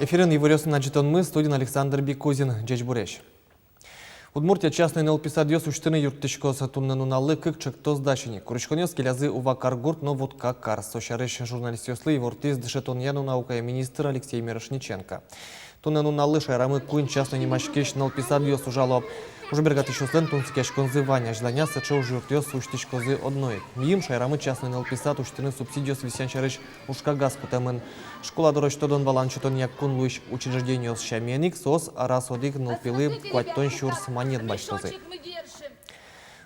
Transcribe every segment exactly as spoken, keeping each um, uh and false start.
Эфирын иворъёсын адӟытонмы, студиын Александр Бикузин. Ӟечбуресь! Удмуртия частной нылпи садъёс усьтыны юрттӥськоз. Туннэ нуналлы кык ӵектос дась ини. Куриськонъёс келязы Ува каргурт но Вутка кар. Со сярысь журналистъёслы ивортӥз дышетонъя но наукая министр Алексей Мирошниченко. Туннэ нуналлы шаерамы куинь частной нимаськись нылпи садъёс ужало. Ужбергатӥсьёслэн тунсыкъяськонзы вань, азьланяз сыӵе ужъюртъёс усьтӥськозы одно ик. Миым шаерамы частной нылпи сад усьтыны субсидиос висъян сярысь ужкагаз кутэмын. Школа дорозь тодон-валан сётонъя кун луись учреждениос сямен ик, соос араз одӥг нылпилы куатьтон сюрс манет басьтозы.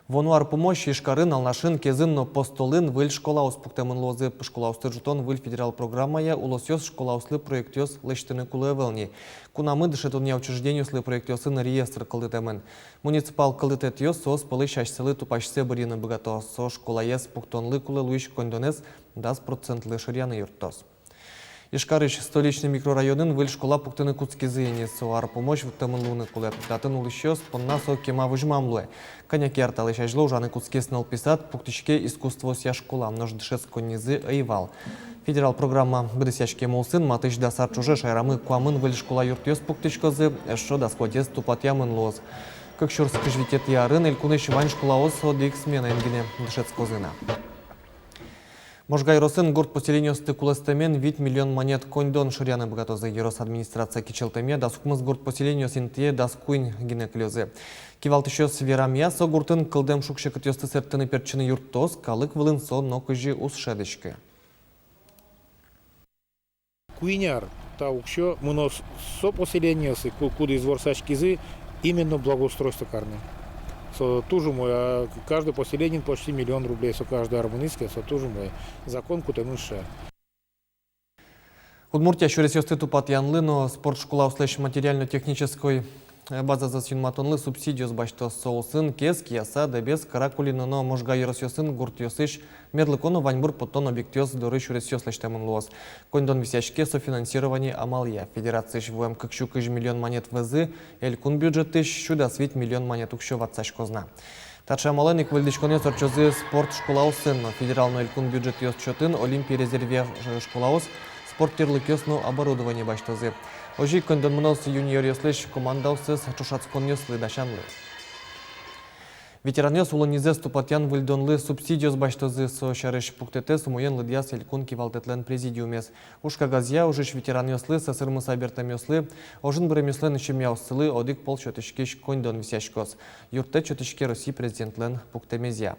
Вуоно ар пумозь Ижкарын, Алнашын, Кезын но Постолын выль школаос пуктэмын луозы. Школаосты ӝутон выль федерал программая улосъёс школаослы проектъёс лэсьтыны кулэ ӧвӧл ни. Кунамы дышетонъя учреждениослы проектъёсын реестр кылдытэмын. Муниципал кылдытэтъёс соос пӧлысь асьсэлы тупасьсэ бырйыны быгато. Со школаез пуктонлы кулэ луись коньдонэз дас процентлы шыръяны юрттоз. Ижкарысь Столичный микрорайонын выль школа пуктыны кутскизы ини. Со ар пумозь вуттэмын луыны кулэ. Татын улӥсьёс понна со кема возьмам луэ. Кӧня ке ар талэсь азьло ужаны кутскиз нылпи сад, пуктӥське искусствоосъя школа, нош дышетсконнизы ӧй вал. Федерал программа быдэсъяськем улсын матысь дас ар ӵоже шаерамы куамын выль школа юртъёс пуктӥськозы, эшшо дас куатез тупатъямын луоз. Кык сюрс кызь витетӥ арын элькунысь вань школаос одӥг сменаен гинэ дышетскозы на. Можга ёросын гурт поселениосты кулэстэмен вить миллион манет коньдон шыръяны быгатозы. Ёрос администрация кичӧлтэмъя, дас укмыс гурт поселениос интые дас куинь гинэ кылёзы. Кивалтӥсьёс верамъя, со гуртын кылдэм шуг-секытъёсты сэрттыны-пертчыны юрттоз, калык вылын со нокызьы уз шӧдӥськы. Куинь ар та уксё мыноз со поселениосы, ку-, кудӥз ворсаськизы именно благоустройство карыны. Со туж умой, а каждый поселениын почти миллион рублей, со каждый ар мынӥз ке, со туж умой. Закон кутэмын сыӵе. Удмуртия сюресъёсты тупатъянлы но спорт школаослэсь материально-технической базазэс юнматонлы субсидиос басьтоз. Со улсын Кез, Кияса, Дэбес, Каракулино но Можга ёросъёсын гуртъёсысь мерлыко но ваньбур поттон объектъёс доры сюресъёс лэсьтэмын луоз. Коньдон висъяське софинансирование амалъя. Федерациысь вуэм кык сю кызь миллион манет вӧзы элькун бюджетысь сю дас вить миллион манет уксё ватсаськоз на. Таӵе амалэн ик выльдӥськонъёс ортчозы спорт школаосын но. Федерал но элькун бюджетъёс чотын Олимпи резервъя школаос спорт тӥрлыкъёс но оборудование басьтозы. Озьы ик коньдон мыноз юниоръёслэсь командаоссэс ӵошатсконъёслы дасянлы. Ветеранъёс улоннизэс тупатъян-выльдонлы субсидиос басьтозы. Со сярысь пуктэтэз умоен лыдъяз элькун кивалтэтлэн президиумез. Ужкагазъя ужась ветеранъёслы, сӧсырмыса бертэмъёслы, ожын быремъёслэн семьяоссылы одӥг пол сётӥськись коньдон висъяськоз. Юрттэт сётӥське Россия Президентлэн пуктэмезъя.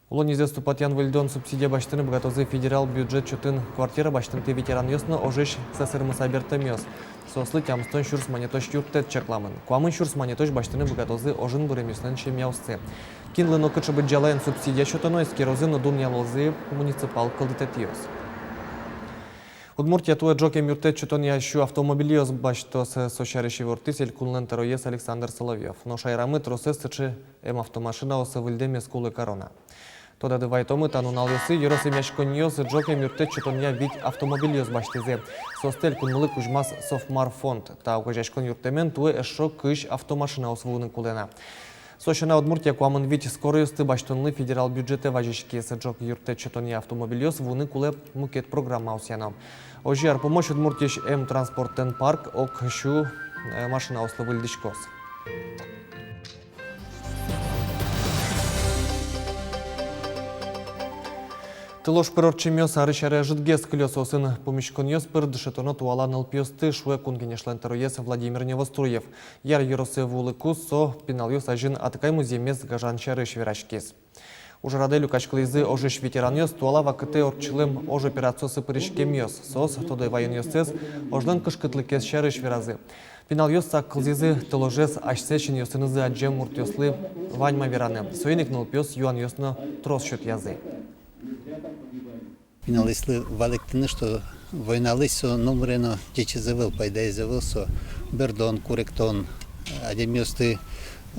Улоннизэс тупатъян-выльдон субсидия басьтыны быгатозы федерал бюджет чотын квартира басьтымтэ ветеранъёс но ожась сӧсырмыса бертэмъёс. Соослы тямыстон сюрс манетозь юрттэт чакламын. Куамын сюрс манетозь басьтыны быгатозы ожын быремъёслэн семьяоссы. Кинлы но кыӵе быдӟалаен субсидия сётоно, эскерозы но дунъялозы муниципал кылдытэтъёс. Удмуртия туэ ӝокен юрттэт сётонъя сю автомобильёс басьтоз. Со сярысь ивортӥз элькунлэн тӧроез Александр Соловьёв. Но шаерамы тросэз сыӵе эм автомашинаос выльдэмез кулэ каро на. Тодады вайтомы, та нуналъёсы ёрос эмъяськонниос ӝокен юрттэт сётонъя вить автомобильёс басьтӥзы. Соосты элькунмылы кузьмаз «Софмар» фонд. Та огазеяськон юрттэмен туэ эшшо кызь автомашинаос вуыны кулэ на. Со сяна, Удмуртия куамын вить скоройёсты басьтонлы федерал бюджетэ вазиськиз. Ӝок юрттэт сётонъя автомобильёс вуыны кулэ мукет программаосъя но. Озьы ар пумозь Удмуртиысь эм транспортэн парк ог сю, э, машинаослы выльдӥськоз. Тылож пыр ортчемъёс арысь аре ӧжытгес кылё. Соосын пумиськонъёс пыр дышетоно туала нылпиосты, шуэ Кун Кенешлэн тӧроез Владимир Невоструев. Яр ёросэ вуылыкуз со пиналъёс азьын атыкай музъемез гажан сярысь вераськиз. Ужрадэ люкаськылӥзы ожысь ветеранъёс, туала вакытэ ортчылэм ож операциосы пыриськемъёс. Соос тодэ ваёнъёссэс, ожлэн кышкытлыкез сярысь веразы. Пиналъёс сак кылзӥзы тыложез асьсэ синъёсынызы адӟем муртъёслы вань ма вераны. Соин ик нылпиос юанъёс но трос сётъязы. Пиналъёслы валэктыны, что войналэсь со номыре но ӟечез ӧвӧл, пайдаез ӧвӧл со. Бӧрдон, куректон, адямиосты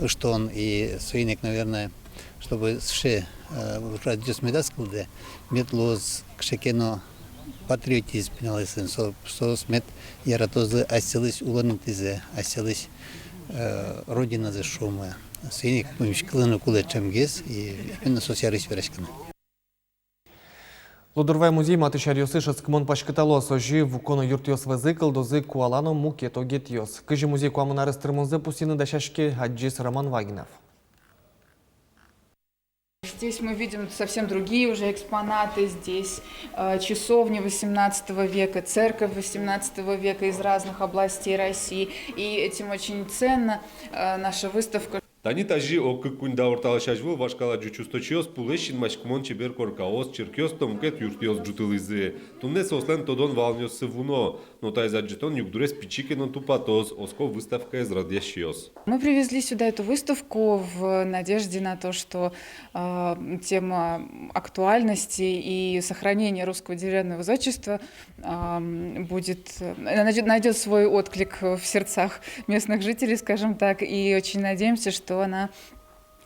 ыштон, и соин ик, наверное, чтобы сыӵе, э, ужрадъёс медаз кылдэ, мед луоз кыӵе ке но патриотизм пиналъёслэн, со, соос мед яратозы асьсэлэсь улон интызэ, асьсэлэсь, э, родиназэ, шуом. Соин ик пумиськылыны кулэ ӵемгес, и именно со сярысь вераськыны. Лудорвай музей матысь аръёсы шӧдскымон паськыталоз. Озьы вуконо юртъёс вӧзы кылдозы куала но мукет огетъёс. Кызьы музей куамын арес тырмонзэ пусйыны дасяське, адӟиз Роман Вагинов. Здесь мы видим совсем другие уже экспонаты. Здесь э, часовни восемнадцатого века, церковь восемнадцатого века из разных областей России. И этим очень ценна э, наша выставка. Тани тазьы ог кык-куинь даур талэсь азьвыл вашкала ӟуч усточиос пулэсь синмаськымон чебер коркаос, черкъёс но мукет юртъёс ӝутылӥзы. Туннэ соослэн тодон-валанъёссы вуоно, но таиз адӟытон югдурез пичи ке но тупатоз, оско выставкаез радъясьёс. Мы привезли сюда эту выставку в надежде на то, что э, тема актуальности и сохранения русского деревянного зодчества э, будет, э, найдёт, найдёт свой отклик в сердцах местных жителей, скажем так, и очень надеемся, что она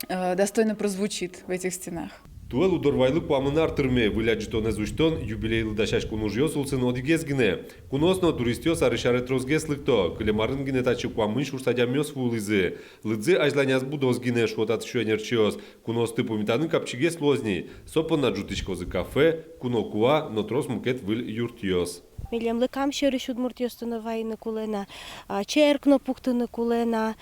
э, достойно прозвучит в этих стенах. Туэ Лудорвайлы куамын ар тырме. Выль адӟытонэз усьтон, юбилейлы дасяськон ужъёс улсын одӥгез гинэ. Куноос но туристъёс арысь аре тросгес лыкто. Кылем арын гинэ татчы куамын сюрс адямиос вуылӥзы. Лыдзы азьланяз будоз гинэ, шуо татысь ӧнерчиос. Куноосты пумитаны капчигес луоз ни. Со понна ӝутӥськозы кафе, куно куа но трос мукет выль юртъёс. Милемлы Кам сьӧрысь удмуртъёсты но вайыны кулэ на, а, черк но пуктыны кулэ на.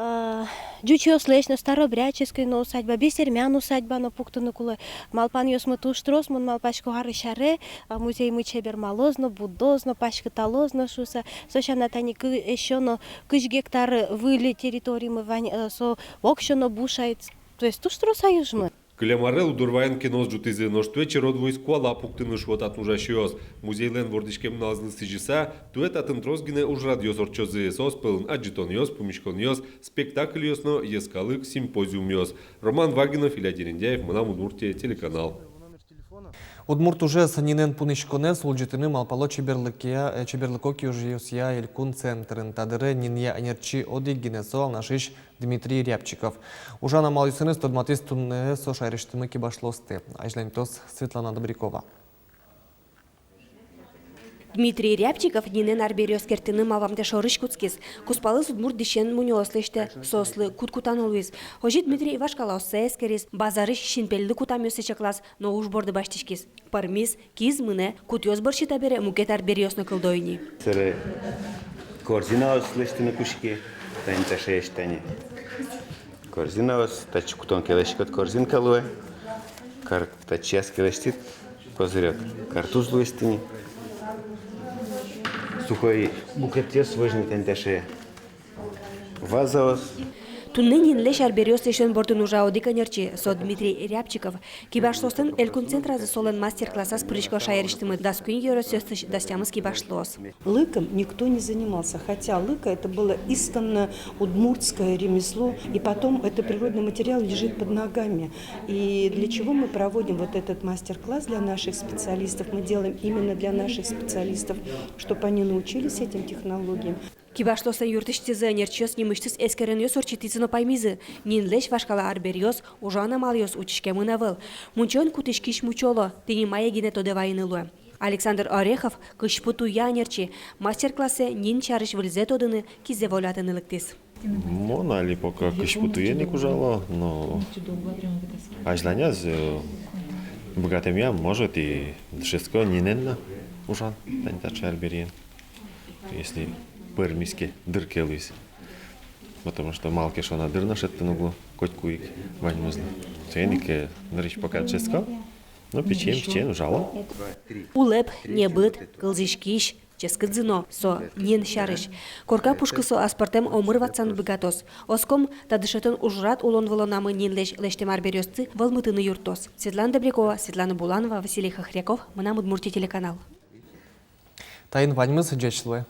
А, ӟучъёслэсь но старообрядческой но усадьба, бесермян усадьба но пуктыны кулэ. Малпанъёсмы туж трос, мон малпасько, арысь аре а, музеймы чебермалоз но, будоз но, паськыталоз но шуыса. Со сяна тани кы-, эшшо но кызь гектар выль территоримы вань, э, со воксё но бушаид. То есть туж трос ай ужмы. Кылем аре Лудорвайын кеноос ӝутӥзы, нош туэ черод вуиз куала пуктыны, шуо татын ужасьёс. Музейлэн вордӥськем нуналзылы сӥзьыса, туэ татын трос гинэ ужрадъёс ортчозы. Соос пӧлын адӟытонъёс, пумиськонъёс, спектакльёс но йӧскалык симпозиумъёс. Роман Вагинов, Илья Дерендяев, «Мынам Удмуртие» телеканал. Удмурт ужез, нинэн пуныськонэз улӟытыны малпало чеберлыкъя, э, чеберлыко киужъёсъя элькун центрын. Та дыре нинъя ӧнерчи одӥг гинэ, со Алнашысь Дмитрий Рябчиков. Ужан амалъёсыныз тодматӥз туннэ со шаерысьтымы кибашлыосты. Азьланьтоз Светлана Добрякова. Дмитрий Рябчиков нинэн арбериос керттыны малпамтэ шорысь кутскиз. Кузпалыз удмурт дӥсен мунёос лэсьтэ, соослы кут кутано луиз. Озьы Дмитрий вашкалаоссэ эскериз, базарысь синпельлы кутамъёссэ чаклаз но уж борды басьтӥськиз. Пӧрмиз, киз мынэ, кутъёс бӧрсьы табере мукет арбериос но кылдо ини. Сэре корзинаос лэсьтыны кутски, тани таӵеесь тани. Корзинаос, татчы кутон ке лэсьтӥськод, корзинка луэ. Кар-, татчыяз ке лэсьтӥд, козырёк, картуз луиз тӥни. Сухой букетъёс возьыны тани таӵе вазаос. Туннэ нинлэсь арбериос лэсьтон бордын ужа одӥг ӧнерчи, со Дмитрий Рябчиков. Кибашлыослэн элькун центразы солэн мастер-классаз пырисько шаерысьтымы дас куинь ёросъёсысь дас тямыс кибашлыос. Лыком никто не занимался, хотя лыко — это было исконно удмуртское ремесло, и потом это природный материал лежит под ногами. И для чего мы проводим вот этот мастер-класс для наших специалистов? Мы делаем именно для наших специалистов, чтобы они научились этим технологиям. Кибашлыослэн юртысьтызы ӧнерчиос нимысьтыз эскеронъёс ортчытӥзы но паймизы: нинлэсь вашкала арбериос, ужан амалъёс утиськемын ӧвӧл. Мунчоен кутӥськись мунчо луо, тӥни мае гинэ тодэ вайыны луэ. Александр Орехов, кызьпу туя ӧнерчи, мастер-классэ нин сярысь выльзэ тодыны, кизэ волятыны лыктӥз. Мон али пока кызьпу туен ик ужало, но азьланяз, э, быгатэмъя, может, и дышетско нинэн но ужан, тани таӵе арбериен, если пӧрмиз ке, дыр ке луиз. Потому что малы ке шуоно, дыр но шедьтыны уг лу котьку ик ваньмызлы. Соин ик, э, нырысь пока дышетско. Ну, пичиен, пичиен ужало. Улэп, небыт, кылзӥськись, ческыт зыно — со нин сярысь. Корка пушкы со аспӧртэм омыр ватсаны быгатоз. Оском, та дышетон ужрад улон-вылонамы нинлэсь лэсьтэм арбериосты вӧлмытыны юрттоз. Светлана Добрякова, Светлана Буланова, Василий Хохряков, «Мынам Удмуртие» телеканал. Таин ваньмыз, ӟеч луэ.